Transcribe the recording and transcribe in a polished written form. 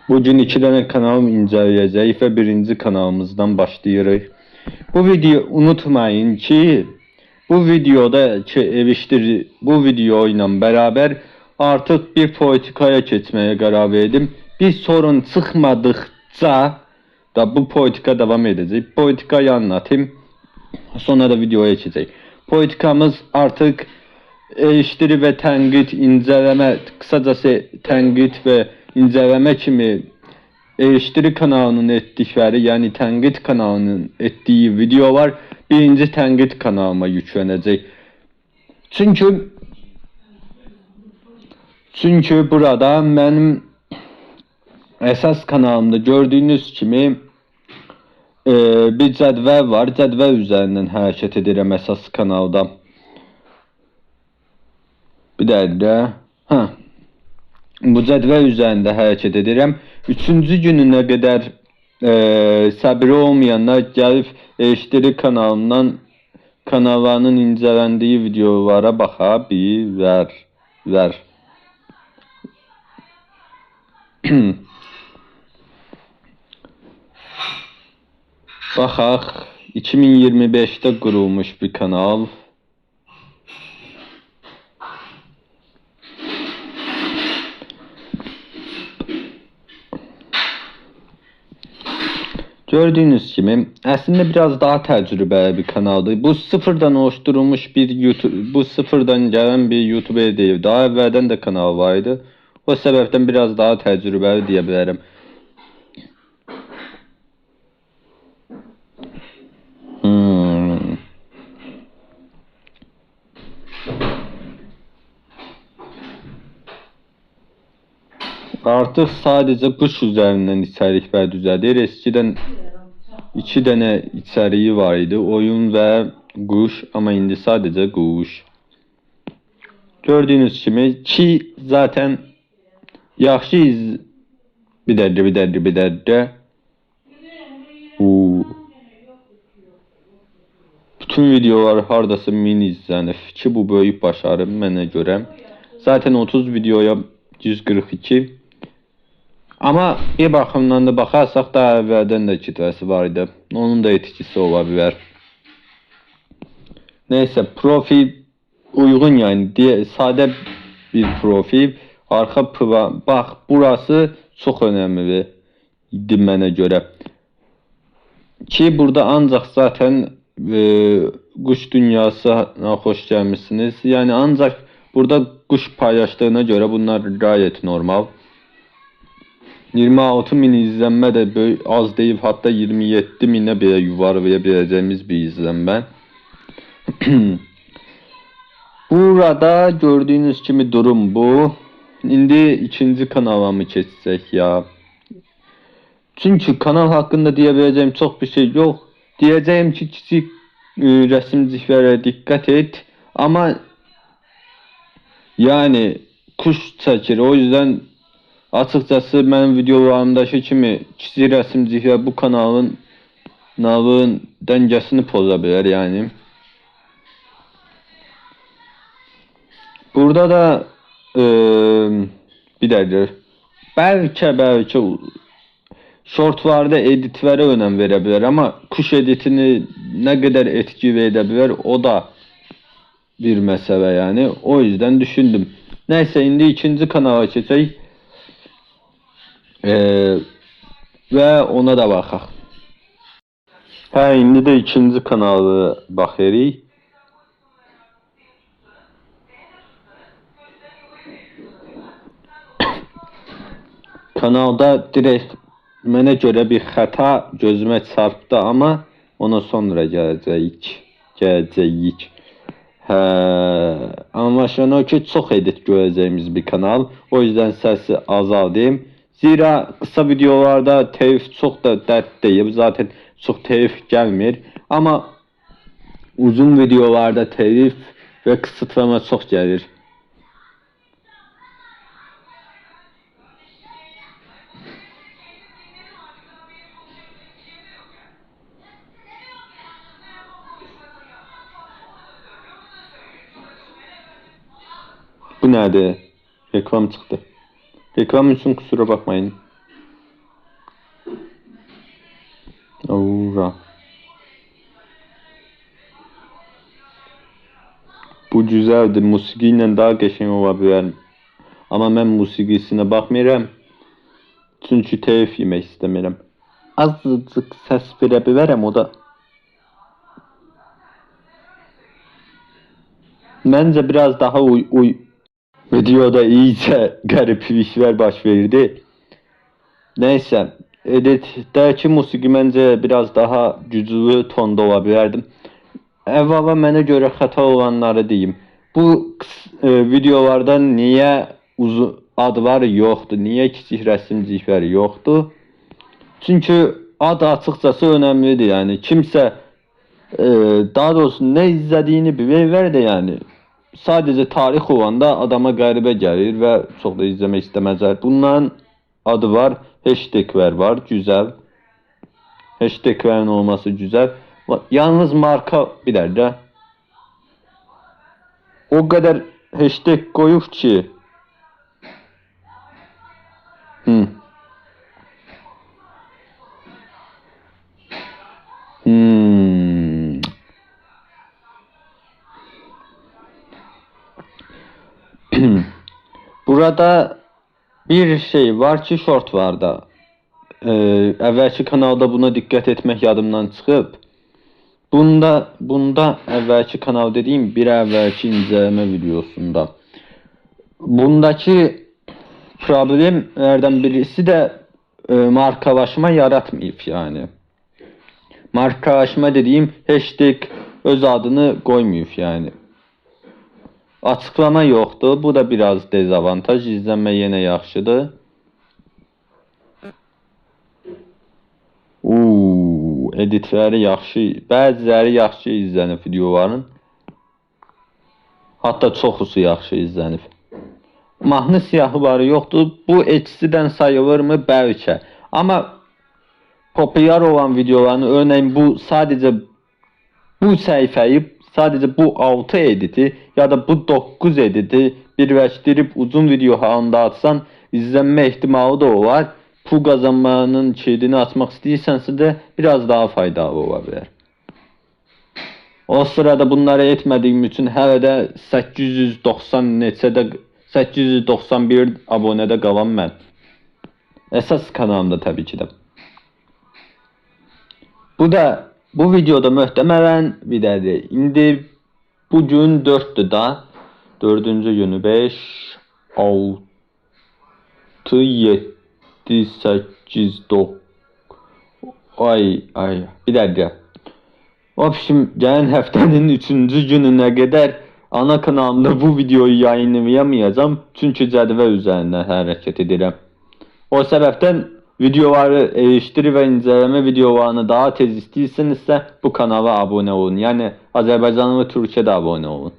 Bugün iki dənə kanal inceleyəcəyik və birinci kanalımızdan başlayırıq. Bu video unutmayın ki, bu videoda ki evişdir, bu video ilə beraber artıq bir politikaya keçməyə qərar verdim. Bir sorun çıxmadıqca da bu politika devam edəcək. Politikayı anlatayım. Sonra da videoya keçək. Politikamız artıq eleştiri və tənqid, incələmə, kısacası tənqid və incələmə kimi eleştiri kanalının etdikləri, yəni tənqid kanalının etdiyi videolar birinci tənqid kanalıma yüklənəcək. Çünki burada mənim əsas kanalımda gördüyünüz kimi bir cədvəl var. Cədvəl üzərindən hərəkət edirəm əsas kanalda. Bir dəqiqə. Hə. Bu cədvəl üzərində hərəkət edirəm. Üçüncü gününə qədər səbri olmayanlar gəlib eleştiri kanalından kanallarının incələndiyi videolara baxa bilərlər. Baxaq, 2025'te qurulmuş bir kanal. Gördüyünüz kimi əslində biraz daha təcrübəli bir kanaldır. Bu sıfırdan oluşturulmuş bir YouTube, bu sıfırdan gələn bir YouTuber deyil. Daha əvvəldən də kanal var idi. O səbəbdən biraz daha təcrübəli deyə bilərəm. Artıq sadəcə quş üzərindən içəriklər düzəldir. Eskidən iki dənə içəriyi var idi. Oyun və quş, amma indi sadəcə quş. Gördüyünüz kimi ki zaten yaxşı iz... Bir dəqiqə. Bütün videolar hardasa 1000 izlənib ki, bu böyük başarı mənə görə. Zaten 30 videoya 142. Amma bir baxımdan da baxarsaq daha əvvəldən də kütləsi var idi. Onun da etkisi ola bilər. Neyse, profil uyğun, yəni sadə bir profil. Arxa plan, bax burası çox önəmli idi mənə görə. Ki burada ancaq zaten quş dünyasına xoş gəlmişsiniz. Yəni ancaq burada quş paylaşdığına görə bunlar gayet normal. 26 min izlənmə də böyük, az deyil, hatta 27 minə belə yuvarlaya biləcəyimiz bir izlənmə. Burada gördüyünüz kimi durum bu. İndi ikinci kanala mı keçsək ya? Çünki kanal haqqında deyə biləcəyim çox bir şey yox. Deyəcəyim ki, kiçik rəsimciklərə diqqət et. Amma yəni kuş çəkir. O yüzden açıqcası mənim videolarımdakı kimi kiçik rəsimciklər bu kanalın dəngəsini poza bilər yəni. Burada da bir dəqiqə. Bəlkə shortlarda editlərə önəm verə bilər, amma kuş editini nə qədər etki edə bilər, o da bir məsələ yəni. O yüzden düşündüm. Neyse, indi ikinci kanala keçək. Və ona da baxaq. Hə, indi də ikinci kanalı baxırıq. Kanalda direkt mənə görə bir xəta gözümə çarpdı, amma ona sonra gələcəyik. Hə, anlaşılan o ki, çox edit görəcəyimiz bir kanal. O yüzden səsi azaldayım. Zira qısa videolarda telif çox da dərd deyil. Zaten çox telif gəlmir. Amma uzun videolarda telif və kısıtlama çox gəlir. Bu nədir? Reklam çıxdı. Reklam üçün kusura bakmayın. Ura. Bu güzeldir. Musiqi ilə daha qəşəng ola bilər. Amma mən musiqisinə baxmıram. Çünki telif yemək istəmirəm. Azıcıq səs verə bilərəm, o da. Məncə biraz daha uy videoda iyice qəribliklər baş verdi. Neyse, editdəki musiqi məncə biraz daha güclü tonda ola bilərdim. Əvvəla mənə görə xəta olanları deyim. Bu videolarda niyə uzun adlar yoxdur, niyə kiçik rəsimciklər yoxdur? Çünki ad açıqcası önəmlidir. Yəni kimsə daha doğrusu nə izlədiyini bilirlər də yəni. Sadəcə tarix olanda adama qəribə gəlir və çox da izləmək istəməzlər. Bunların adı var, hashtaglər var, gözəl. Hashtaglərin olması gözəl. Yalnız marka bir dəqiqə. O qədər hashtag qoyub ki. Burada bir şey var ki, short var da. Əvvəlki kanalda buna diqqət etmək yadımdan çıxıb. Bunda əvvəlki kanal dediğim bir əvvəlki incələmə videosunda. Bundakı problemlərdən birisi də markalaşma yaratmayıb yani. Markalaşma dediğim hashtag öz adını qoymayıb yani. Açıqlama yoxdur. Bu da biraz dezavantaj. İzlənmə yenə yaxşıdır. Editləri yaxşı, bəziləri yaxşı izlənib videoların. Hatta çoxusu yaxşı izlənib. Mahnı siyahıları yoxdur. Bu eksidən sayılırmı? Bəlkə. Amma popülyar olan videoların, örneğin bu sadəcə bu səhifəyi, sadəcə bu 6 editi ya da bu 9 editi birləşdirib uzun video halında atsan, izlənmə ehtimalı da olar. Pul qazanmanın kilidini açmaq istəyirsənsə də biraz daha faydalı ola bilər. O sırada bunları etmədiyim üçün hələ də 890 neçədə 891 abunədə qalan mən. Əsas kanalımda təbii ki də. Bu da bu videoda möhtəmələn bir dəqiqə. İndi bugün 4-dür da. 4-cü günü 5, 6, 7, 8, 9. Ay, ay, bir dəqiqə. Vəbşim, gələn həftənin 3-cü gününə qədər ana kanalımda bu videoyu yayınlayamayacağam. Çünki cədvəl üzərindən hərəkət edirəm. O səbəbdən videoları eleştiri və incələmə videolarını daha tez istəyirsinizsə bu kanala abunə olun. Yəni Azərbaycanlı və Türkiyədə abunə olun.